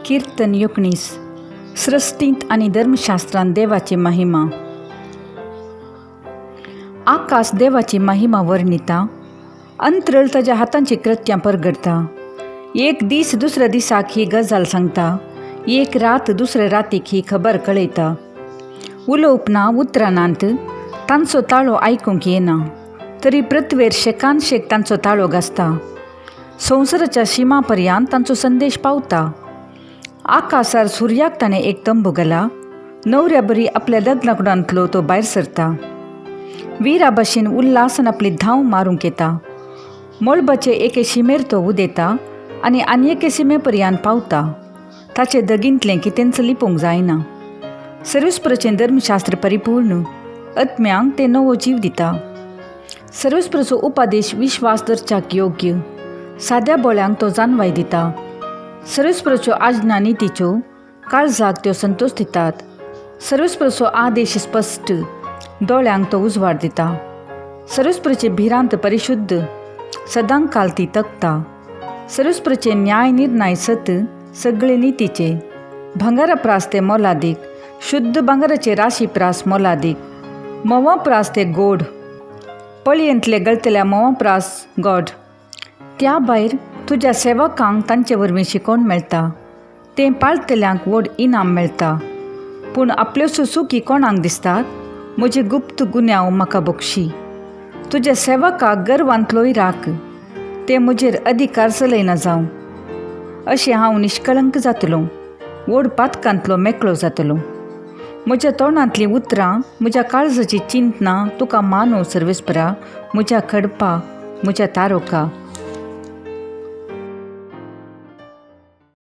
किर्तन 19. सृश्टींत आनी धर्मशास्त्रांत देवाची महिमा. आकाश देवाची महिमा वर्णिता, अंतरळ ताज्या हातांची कृत्यां परगडता. एक दीस दुसऱ्या दिसाक ही गजाल सांगता, एक रात दुसऱ्या रातीक ही खबर कळयता. उलोवप ना, उतरां नात, तांचो ताळो आयकूंक येना, तरी पृथ्वेर शेकान शेक तांचो ताळो गाजता. संवसाराच्या शिमा पर्यंत तांचो संदेश पावता. आकाशार सुर्याक ताणें एक तंबू घाला, न्हवऱ्या बरी आपल्या लग्नाकुडांतलो तो भायर सरता. विरा भशेन उल्हासान आपली धांव मारूंक येता. मळबाचे एके शिमेर तो उदेता आनी आनी एके शिमे पर्यंत पावता. ताचे दगींतलें कितेंच लिपोवंक जायना. सर्वेस्पराचें धर्मशास्त्र परिपूर्ण, आत्म्यांक तें नवो जीव दिता. सर्वेस्पराचो उपादेश विश्वास दवरच्याक योग्य, साद्या बोळ्यांक तो जाणवाय दिता. सर्वेस्पराच्यो आज्ञा नितीच्यो, काळजाक त्यो संतोश दितात. सर्वेस्पराचो आदेश स्पश्ट, दोळ्यांक तो उजवाड दिता. सर्वेस्पराची भिरांत परिशुद्ध, सदांकाल ती तगता. सर्वेस्पराचे न्याय निर्णय सत, सगळे नितीचे. भांगरा प्रास ते मोलादीक, शुद्ध भांगराचे राशी प्रास मोलादीक. म्होंवा प्रास ते गोड, पळयेंतले गळतल्या म्होंवा प्रास गोड. त्या भायर तुज्या सेवकांक तांचे वरवीं शिकोवण मेळटा, तें पाळटल्यांक व्हड इनाम मेळटा. पूण आपल्यो सुसुकी कोणाक दिसतात? म्हजे गुप्त गुन्यांव म्हाका बक्षी. तुज्या सेवकाक गर्वांतलोय राख, ते म्हजेर अधिकार चलयना जावं. अशें हांव निश्कळंक जातलो, व्हड पातकांतलो मेकळो जातलो. म्हज्या तोंडांतलीं उतरां, म्हज्या काळजाची चिंतना तुका मानव सर्वेस्परा, म्हज्या खडपा, म्हज्या तारोका.